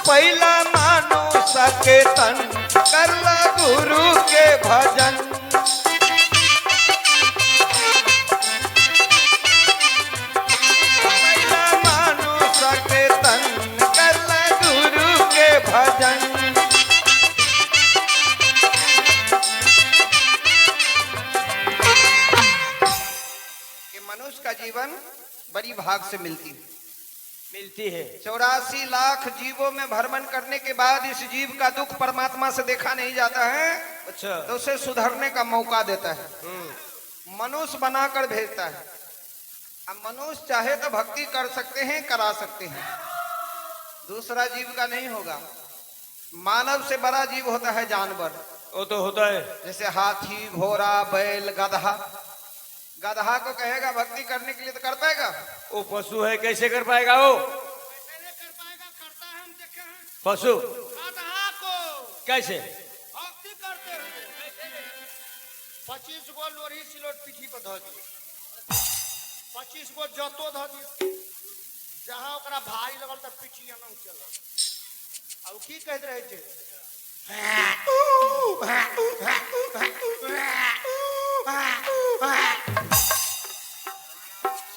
पहला मानो सके तन, करला गुरु के भजन। पहला मानो सके तन, करला गुरु के भजन। कि मनुष्य का जीवन बड़ी भाग से मिलती है, मिलती है। 84 लाख जीवों में भ्रमण करने के बाद इस जीव का दुख परमात्मा से देखा नहीं जाता है। अच्छा। तो उसे सुधरने का मौका देता है, मनुष्य बनाकर भेजता है। अब मनुष्य चाहे तो भक्ति कर सकते हैं, करा सकते हैं, दूसरा जीव का नहीं होगा। मानव से बड़ा जीव होता है जानवर। वो तो होता है, जैसे हाथी, घोड़ा, बैल, गधा। गधा को कहेगा भक्ति करने के लिए तो कर पाएगा? वो पशु है, कैसे कर पाएगा वो? कैसे नहीं कर पाएगा, करता है, हम देखे हैं। पशु गधा को कैसे भक्ति करते हुए 25 गो लोरी सिलोट पीठी पर धऽ दिए, 25 गो जतो धऽ दिए, जहाँ ओकरा भारी लगल तऽ पीठी अनंग चलल। आ ओ की कहैत रहै छै?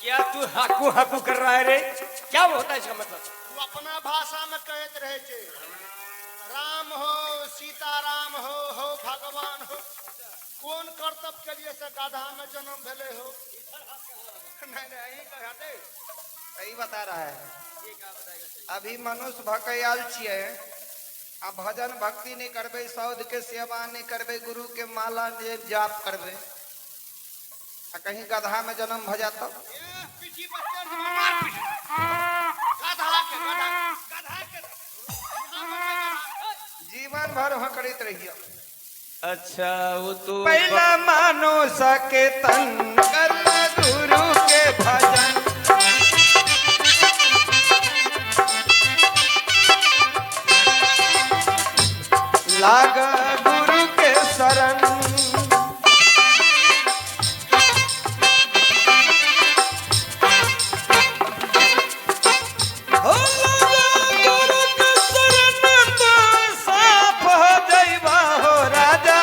क्या तू हाकू हाकू कर रहा है रे? क्या होता है इसका मतलब? ओ अपना भाषा में कहैत रहै छै, राम हो, सीताराम हो, हो भगवान हो, कोन कर्तव्य के लिए से गधा में जन्म भेले हो? नहीं नहीं, अहीं कहते। सही बता रहा है। अभी मनुष्य भकयाल छियै, आ भजन भक्ति नहीं करबे, सौद के सेवा नहीं करबे, गुरु के माला जे जाप करबे, आ कहीं गधा में जन्म भ जात? ए, पीठी पर चढ़ जेबै, मार पीठी। गधा के, गधा, गधा के। जीवन भर हकड़ित रहियो। अच्छा, वो तो पहला मानो सके तन, करला गुरु के भजन। लाग गुरु के शरण। हो लाग गुरु के शरण तो साफ हो जइबा हो राजा,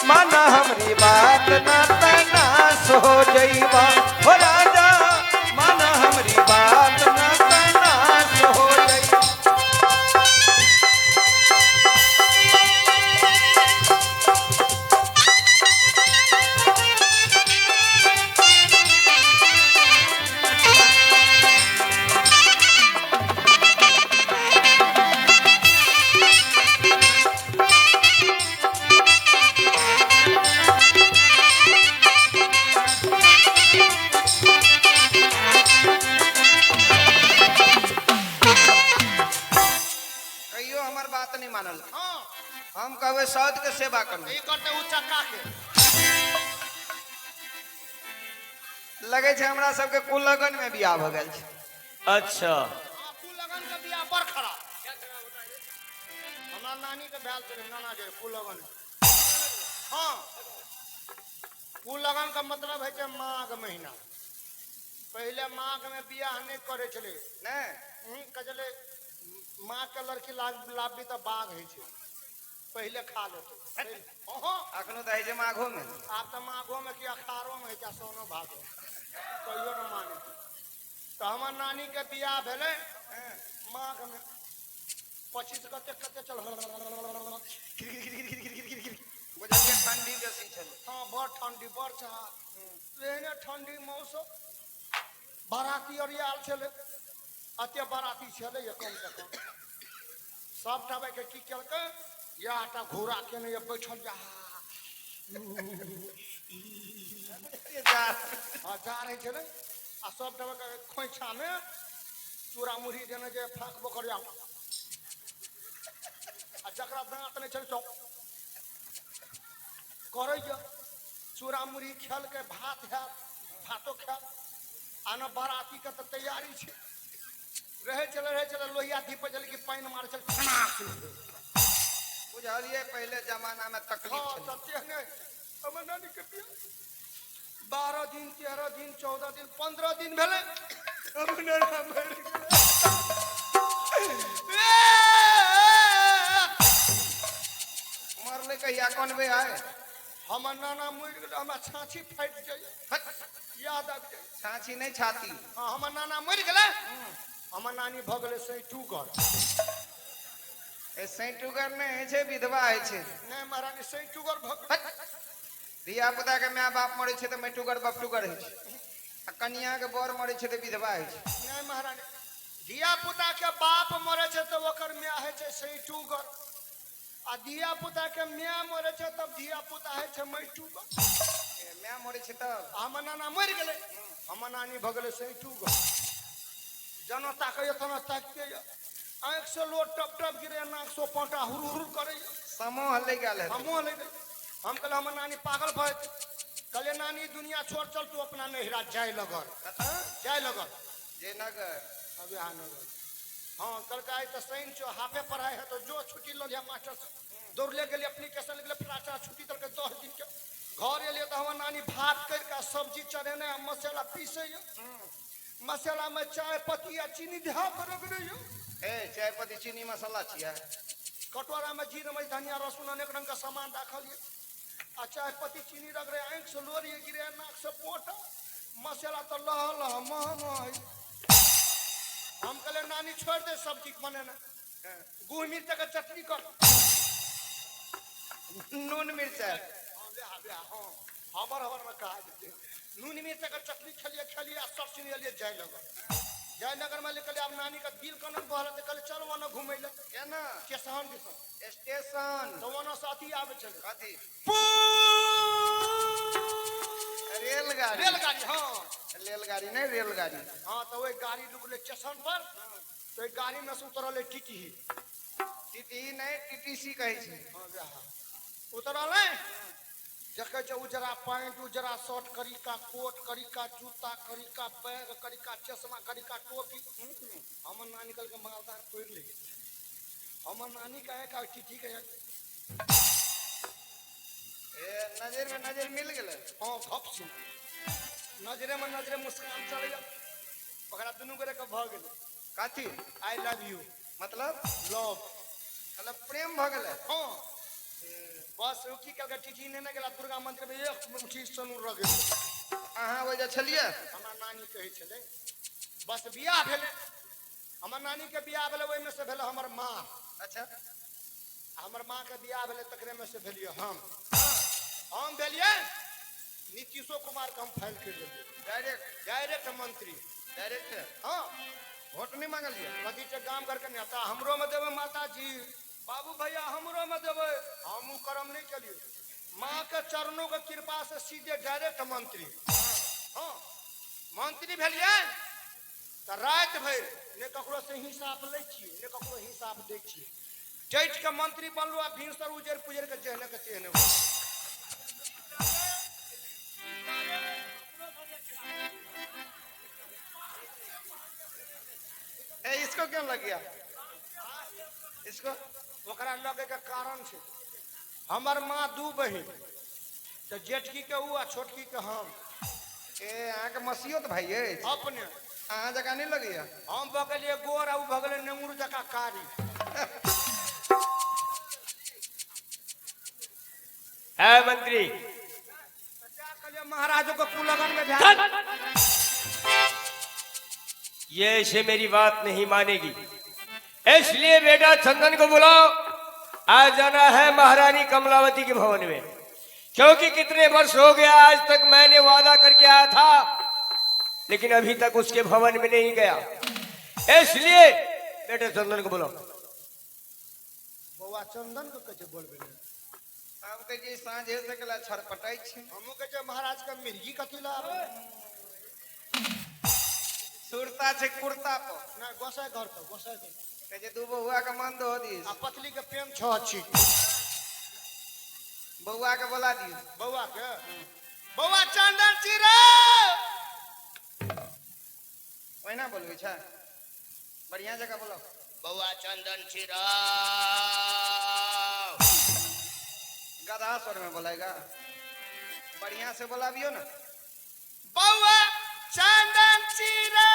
माना हमरी बात ना तनास हो जइबा हो राजा, माना हमरी बात ना तनास हो जइबा। कहियो हमर बात नहीं मानल। हाँ, हम कहबे सौद के सेवा करू, ई करते उ चक्का के। लगे छै हमरा सबके कुलगन में बियाह भ गेल छै। अच्छा। हाँ, कुलगन के बियाह बड़ खराब। हमरा नानी के भेल छलै, नाना के कुलगन। हाँ, कुलगन के मतलब है छै माघ महीना। पहिले माघ में बियाह नहीं करे छलै। ने कहै छलै माँ के लड़की लाबी तऽ बाघ होइ छै, पहिले खा लेतै। हाँ, अखनो तऽ होइ छै माघो में। आब तऽ माघो में कि अखाड़ो में होइ छै, सोनो भादो कहियो न माने। तऽ हमर नानी के बियाह भेलै माघ में 25 कते कते चल। बुझलियै ठंडी बेसी छलै। हाँ, बड़ ठंडी, बड़ चाह, एहने ठंडी मौसम। बाराती और आयल छलै, अते बाराती छलै ये कम से कम सबटा के की केलकै, इएहटा घोड़ा केने ये बैठल जा। हाँ, जा रहै छलै आ सबटा के खोइछा में चूड़ा मुरही देने जे फाँक बोकर जाओ, आ जकरा दाँत नहि छलै चौ करैया चूड़ा मुरही खेलकै, भात हैत, भातो खायत। आ न बाराती के तऽ तैयारी छै, रहै छलै रहै छलै लोहिया धीपै छलै कि पानि मारै छलै छनाक। बुझलियै पहिले जमाना में तकलीफ हाँ, छलै। तऽ तेहने हमर नानी के बियाह 12 दिन, 13 दिन, 14 दिन, 15 दिन भेलै, हमर नाना मरि गेलै। ए! कहिया कनबै आइ? हमर नाना मरि गेलै, हमरा छाँछी फाटि जाइए, याद आबि जाइए। छाँछी नहि, छाती। हँ, हमर नाना मरि गेलै, हमर नानी भऽ गेलै सैटूगर। ए, सैटूगर नहि होइ छै, विधवा होइ छै। नहि महारानी, सैटूगर भऽ गेलै। धिया पुता के माय बाप मरै छै तऽ मैटूगर बपटूगर होइ छै, आ कनिया के बर मरै छै तऽ विधवा होइ छै। नहि महारानी, धिया पुता के बाप मरै छै तऽ ओकर माय होइ छै सैटूगर, आ धिया पुता के माय मरै छै तब धिया पुता होइ छै मैटूगर। ए, माय मरै छै तब। आ हमर नाना मरि गेलै, हमर नानी भऽ गेलै सैटूगर। जना ताकैए तना ताकिते यऽ, आँखिसँ लोर टप टप गिरैए, नाकसँ पाँटा हुर हुर करैए। समूह लागि गेल हेतै। हमहूँ लागि गेल। हम कहलियै हमर नानी पागल भऽ जेतै। कहलियै नानी दुनिया छोड़, चल तू अपना नैहरा जयनगर। कतऽ? जयनगर। जयनगर। अभियानगर। हाँ, कहलकै आइ तऽ शनि छौ, हाफे पढ़ाइ हेतौ, जो छुट्टी लऽ लिहऽ मास्टर से। दौड़ले गेलियै, एप्लीकेशन लिखले, फलाचा छुट्टी देलकै 10 दिन के। घर एलियै तऽ हमर नानी भात करि कऽ सब्जी चढ़ेने आ मसाला पीसैए। मसाला में चाय पत्ती आ चीनी धए कऽ रगड़ैए। ए, चाय पत्ती चीनी मसाला छियै? कटोरा में जीर मरीच धनिया रसुन अनेक रंग के सामान राखल ये, आ चाय पत्ती चीनी रगड़े, आँखि से लोर ये गिरे, नाक से पोटा, मसाला तऽ लह लह मह मह। हम कहलियै नानी छोड़ि दे सब्जी बनेना, गुड़ मिर्चा के चटनी कर। नून मिर्चा। हाँ, हबर हबर में कहा जेतै। नून मिर्चा के चटनी खेलिए खेलिए आ सब सुनि एलियै जयनगर। जयनगर में निकलिए, आब नानी के दिल केना बहल तऽ कहलियै चल ओना घुमै लए। केना? स्टेशन दिसन। स्टेशन। तऽ ओना से अथी आबै छलै। कथी? रेलगाड़ी। रेलगाड़ी, हाँ। रेलगाड़ी नहि, रेलगाड़ी। हाँ, तऽ ओहि गाड़ी रुकलै स्टेशन पर, तऽ ओहि गाड़ी में से उतरलै टीटी। टीटी नहि, टीटीसी कहै छै। हाँ, वएह उतरलै। देखै छै उजरा पैंट, उजरा शर्ट, करिका कोट, करिका जूता, करिका बैग, करिका चश्मा, करिका टोपी। हमर नानी कहलकै मालदार तोड़ि ले। हमर नानी के आँखि आ टीटी के आँखि। ए, नजर में नजर मिल गेलै। हाँ, घप छी नजरे में नजरे मुस्कान चलैया, ओकरा दुनू गोरे के भऽ गेलै। कथी? I love you. मतलब? लव। मतलब प्रेम भऽ गेलै। हाँ, बस ओ की केलकै, टीटी नेने गेला दुर्गा मंदिर में, एक मुट्ठी सनूर रगड़ि। अहाँ ओहि छलियै? हमरा नानी कहै छलै। बस बियाह भेलै, हमर नानी के बियाह भेलै, ओहिमे से भेलै हमर माँ। अच्छा। हमर माँ के बियाह भेलै, तकरे में से भेलियै हम। हम भेलियै नीतीशो कुमार के हम फाइल करि देलियै। डायरेक्ट? डायरेक्ट मंत्री। डायरेक्ट? हाँ। वोट नहि मांगलियै? कथी छै गाम घर के नेता, हमरो में देबै माताजी, बाबू भैया हमरो में देबै। हम उ कर्म नहि केलियै, माँ के चरणों के कृपा से सीधे डायरेक्ट मंत्री। हाँ, मंत्री भेलियै तऽ राति भरि ने ककरो से हिसाब लै छियै, ने ककरो हिसाब दै छियै। डटि के मंत्री बनलहुँ आ भिनसर उजरि पुजरि के जेहने के तेहने। ए, इसको क्यों लग गया इसको? ओकरा लगे के कारण छै, हमर माँ दू बहिन, तऽ जेठकी के ऊ आ छोटकी के हम। ए, अहाँके मसियोत भाई अछि? अपने। अहाँ जकाँ नहि लगैया? हम भऽ गेलियै गोर आ ऊ भऽ गेलै नेंगुर जकाँ कारी। है मंत्री। क्या कहलियै महाराजो के कुलगन में भए। ये ऐसे मेरी बात नहीं मानेगी, इसलिए बेटा चंदन को बुलाओ। आज जाना है महारानी कमलावती के भवन में, क्योंकि कितने वर्ष हो गया आज तक मैंने वादा करके आया था, लेकिन अभी तक उसके भवन में नहीं गया, इसलिए बेटा चंदन को बुलाओ। बौआ चंदन के कहै छै बोलबै लए। आब कहै छै साँझे से केला छरपटाइ छै। हमहूँ कहै छै महाराज के मिर्गी कथी लए आबै? सुरता छै कुर्ता पर। नहि, गोसाइ घर पर, गोसाइ घर। कहै छै दू बौआ के मन दो दिस। आ पतली के प्रेम छह छी। बौआ के बोला दियौ। बौआ के, बौआ चंदन छी रे। ओहिना बोलबै छै? बढ़िया जगह बोलो। बौआ चंदन छी रे। गधा स्वर में बोलेगा? बढ़िया से बोलाबियो ना। बौआ चंदन छी रे।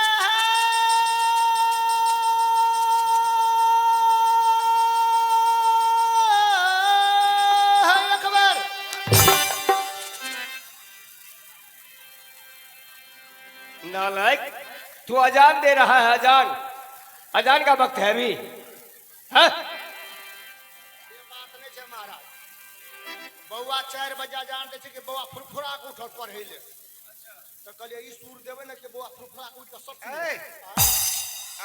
नालायक, तू अजान दे रहा है। अजान, अजान का वक्त है अभी। हाँ? से बात नहीं छै महाराज। बौआ 4 बजे अजान दै छै कि बौआ फुरफुरा के उठल पढ़ै ले। तऽ कहलियै, ई सुर देबै ने कि बौआ फुरफुरा के उठि कऽ सब सुनबै। ए,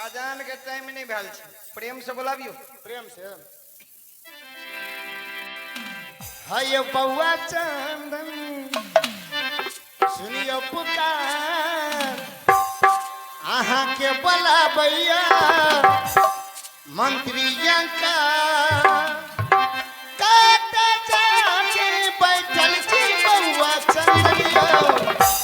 अजान के टाइम नहीं भेल छै, प्रेम से बोलाबियो। प्रेम से। हाय बौआ चंदन, सुनियो पुकार, अहाँके बोलाबैया मंत्री का। कतऽ जाके बैठल छी बौआ चंदन यौ?